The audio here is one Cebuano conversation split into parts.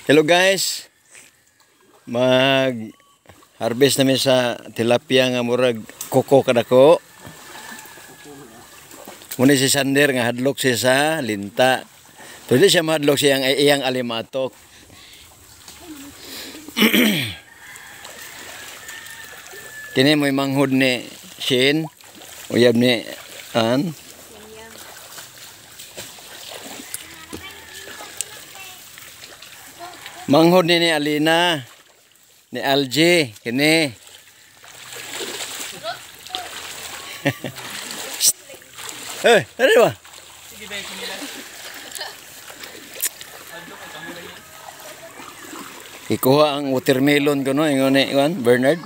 Hello guys. Mag harvest namin sa tilapia nga murag koko kadako. Muna si Sander nga hadlok siya sa linta. Pero di siya mahadlok siyang iyang alimatok. Kini mo'y manghod ni Shin. Uyab ni Ann. Manghod ni Alina, ni Algie, kini. Eh, ano ba? Ikuha ang watermelon ko no, ingon ni Juan Bernard.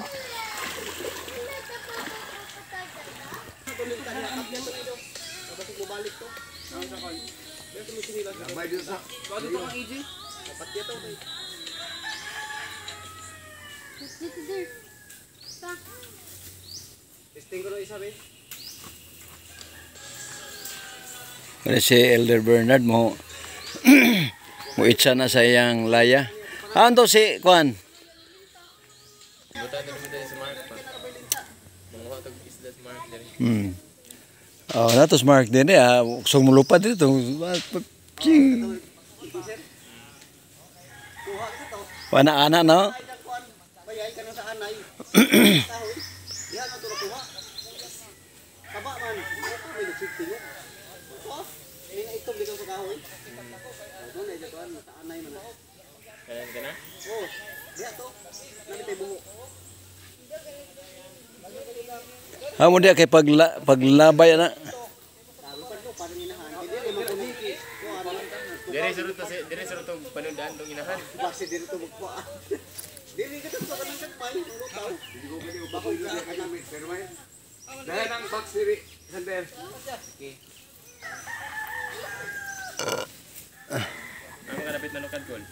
Si Elder Bernard mo mo itsa na sa iyang laya. Ando si Kwan. Oh, natos Mark din eh. Uksong mulupad dito. Pana-ana no? Amo dia kay paglabay ana. Dire surot to, dire surot to panundaan tong inahan. Base dire to magkuan. Dire ka to kanang kagpay, lutaw. Hindi ko pwede ubakoy na kanang pero may. Dahil ang box diri, Sander. Okay. Ang kalapit na nukad gol.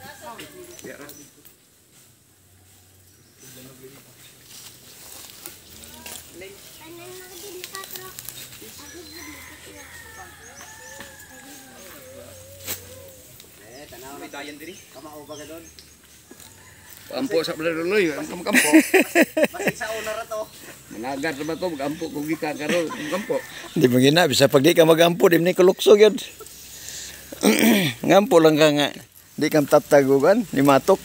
Ampo sa Balaluloy, ang kampo. Basig sa una ra to. Managat ra ba to, magampo kung gika karon, kampo. Di mo gina, bisa pag di ka magampo, di mo ni kalukso gyud. Ngampo lang ka nga. Di ka tatagugan, ni matok.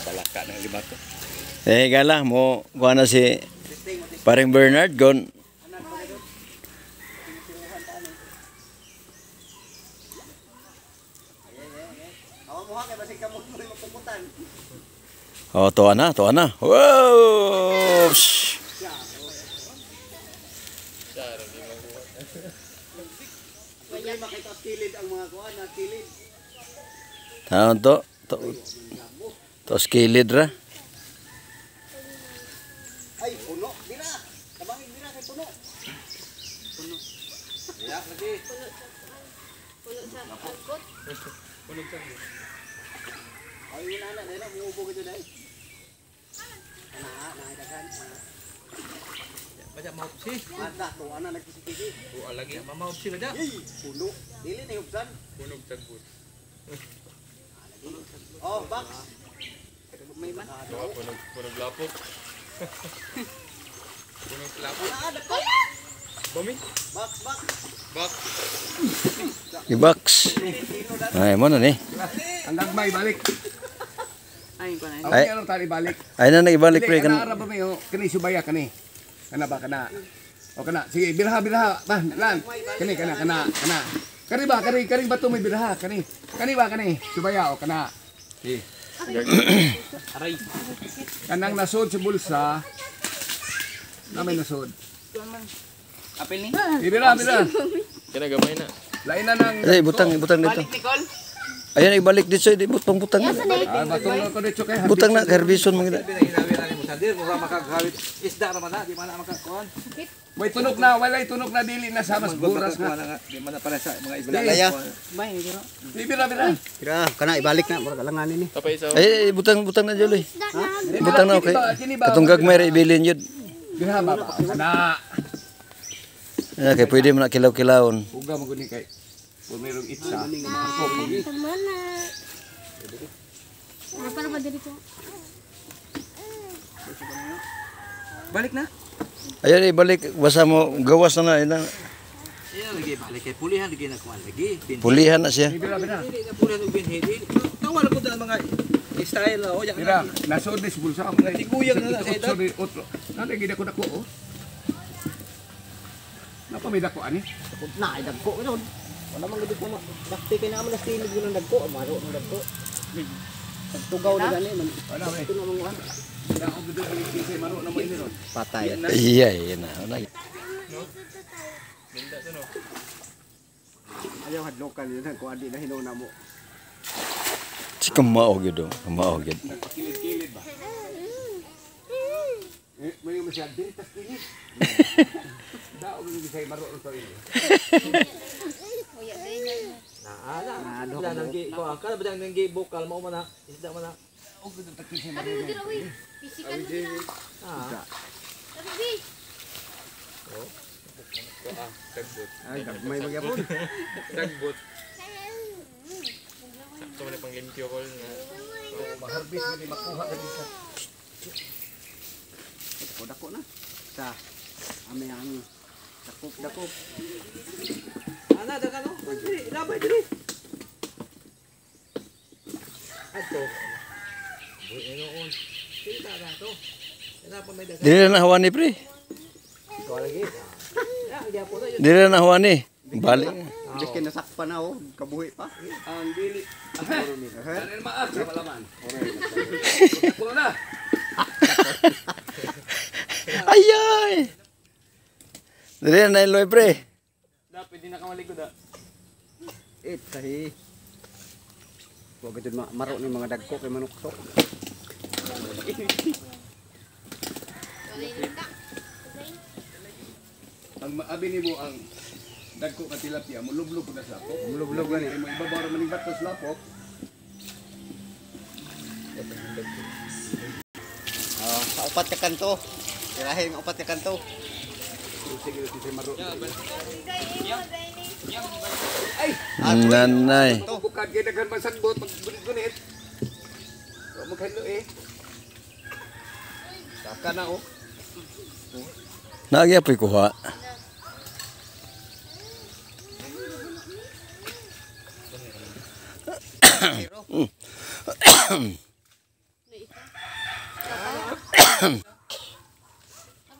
Balaka ng limatok. Eh gala mo kuha na si paring Bernard gon. Oh, tuwa na, tuwa na. Wow! Taon to, to kilid ra. Ay, puno, bira. Tabangin bira kay puno. Puno. Ya, lagi. Puno sa alkot. Puno sa. Ay, wala na, dahil umuubo ka dyan ay. Ana, nakitagan. Baca maupsi. Ada to, ana nagkisikiki. Oo, lagi. Mamaupsi ba dyan? Ay, puno. Dili na hubsan. Punog tagbot. Oh, box. May man. Punog, punog lapok. Punog lapok. Bami? Box, box. Box. I-box. Ay, mo na ni. Ang gagmay balik. Ay, ko na. Ay, ano tali balik? Ay na naibalik pre kan. kan. Kana ba may kani subaya kani. Kana ba kana? O kana. Sige, birha birha. Ba, lan. Kani kana kana kana. Kani ba kani kani bato may birha kani. Kani ba kani? Subaya o kana. Sige. Aray. Kanang nasod sa bulsa. Na may nasod. Apel ni. Ibira bira. Kana gamay na. Lain na nang Ay, butang butang dito. Balik Nicole. Ayan, ibalik dito, di butang butang. Ah, batong na ko dito kay Butang na karbison mga. Hinawi na ni mo Sander, mura makagawit isda ra man na, di man na makakuan. May tunog na, walay tunog na dili na sa mas buras na. Di man na para sa mga isda. Bay, bro. Ibira bira. Kira, kana ibalik na murag alanganin ni. Tapay isa. Ay, butang butang na Joloy. Butang na okay. Katong gagmay ra ibilin yun. Birha ba? Kana. Ay, kay pwede man na kilaw-kilawon. Uga mo guni kay. Kung mayroong itsa. Tama na. Para ba dito? Balik na. Ayun, ibalik. Basta mo, gawas na na. Ina. Iya lagi balik kay pulihan lagi na kuan lagi. Pulihan na siya. Bira, bira. Dili na pulihan og binhi. Tawa na ko ang mga style oh. Bira, nasod ni sa bulsa. Tiguyang na sa edad. Otro. Nanay gid ako dako oh. Napa may dako ani? Na ay dagko yun. Wala man gud ko dakti kay naman nas tinig yun ang dagko, maro ang dagko. Pagtugaw na gani man. Wala we. Ito na mga Daog gud ang kisay maro na mo ini ron. patay. Iya, iya na. Wala. Linda to no. Ayaw hadlokan yun kung adi na hinuna mo. Si kamao gyud oh. Kamao gyud. Kilid-kilid ba? Eh, may mo siya diri tas kilid. Daog gud kisay maro sa ini. Naa na. Wala nang gi kuan ka ba nang gi bukal mao man na isda man na. Og gud ang kisay maro. Pisikan mo na. Ah. Sabi, Ah, tagbot. Ay, may magyapon. Tagbot. Sakto man na pang limpyo ko na. Maharbis gid makuha ka sa. Dako dako na. Sa ame ang dakop dakop. Ana daga no. Dili labay dili. Adto. Buhi noon. Dili ta na to. Ina pa may daga. Dili na huwani pre. Ikaw lagi. Ya, gyapon na yun. Dili na huwani. Balik. Bilis kay nasakpan na oh, kabuhi pa. Ang dili. Ano maak sa malaman. Puno na. Ayay. Dili na iloy pre. Da, pwede na ka malikod ah. It sahi. Wa gud maro ni mga dagko kay manukso. Ang maabi nimo ang dagko ka tilapia, mulublog na sa lapok. Mulublog gani. Mo ibabaw ra man ning bato sa lapok. Oh, sa upat ka kanto. Tirahin ang upat ka kanto. Sige kisay maro. Nanay. Bukad kay daghan man sagbot pag gunit. Wa maghanlo eh. Saka na oh. Nagyapoy kuha.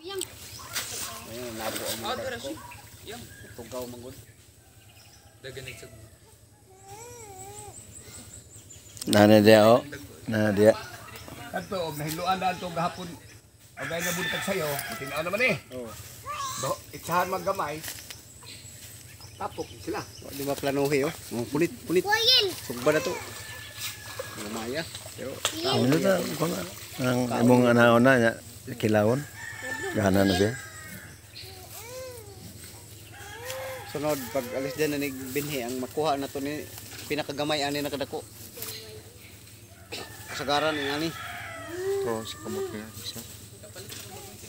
Ayun, nabo ang mga dagko. Tugaw man gud. Dagan nagsagbot. Nana dia oh. Nana dia. Kadto og nahiluan na adto gahapon. Og ay nabuntag sayo, tinaw naman eh. Oh. Do, itsahan man gamay. Tapok sila. Wa di ba planuhi oh. Oh, punit punit. Wayil! Sugba na to. Lumaya. Pero Ano ta kuha ang imong anaon na nya kilawon. Gana na siya. Sunod pag alis dyan na ni binhi ang makuha na to ni pinakagamay ani nakadako. Kasagaran ni ani. To, sa kamot niya. Isa.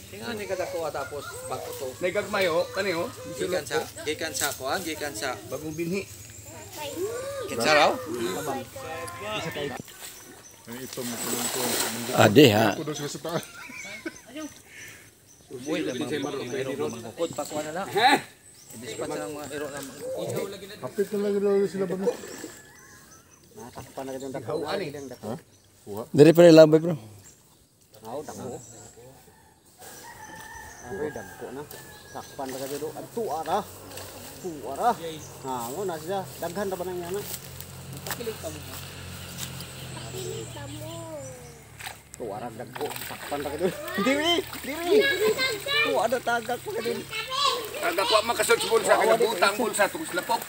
Tingan ni kadako tapos bago to. Nagagmay oh, kani oh. Gikan sa kuan, gikan sa Bagong binhi. kinsa raw? Ade ha. Buhi lang mga iro na mangukod pa kuan na lang. I-dispatch na lang mga iro na mangukod. Nasakpan na kitong dako. Ani. Ang dako. Diri pre labay bro. Aw, dako. Aw, dako na. Sakpan na kayo. Adto ara. Tuara. Ha, mo na siya. Daghan ra ba nang yana? Pakilig ka mo. Tuara dagko. Sakpan ra kayo. Diri, diri. Tuara tagak pa kayo. Kagakwa man kasod sa bulsa kay nabutang bulsa tungkol sa lapok.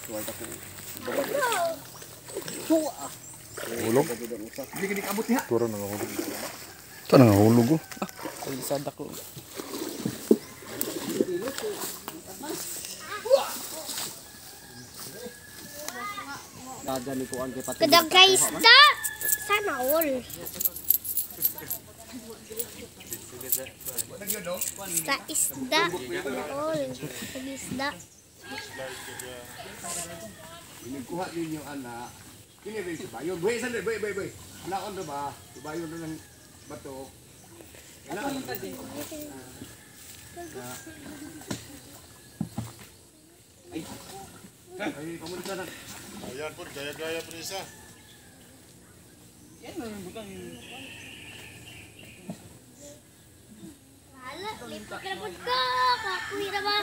Tuara dako. Tuara. Hulog. Hindi ka abot niya. Ito nang hulog oh. Sa dako. Dagan ni kuan kay pati. Kada guys, da! Sana all. Sa isda. All. Sa isda. Slide ka siya. Inigkuha ninyo ana. Kini rin subayon. Buhi sa buhi buhi buhi. Anaon ra ba? Subayon ra ng bato. Kailangan. Ay, pamunta na. Ayan po, gaya-gaya po isa. Hala, lipat ka na po ka. Kakuhi na ba?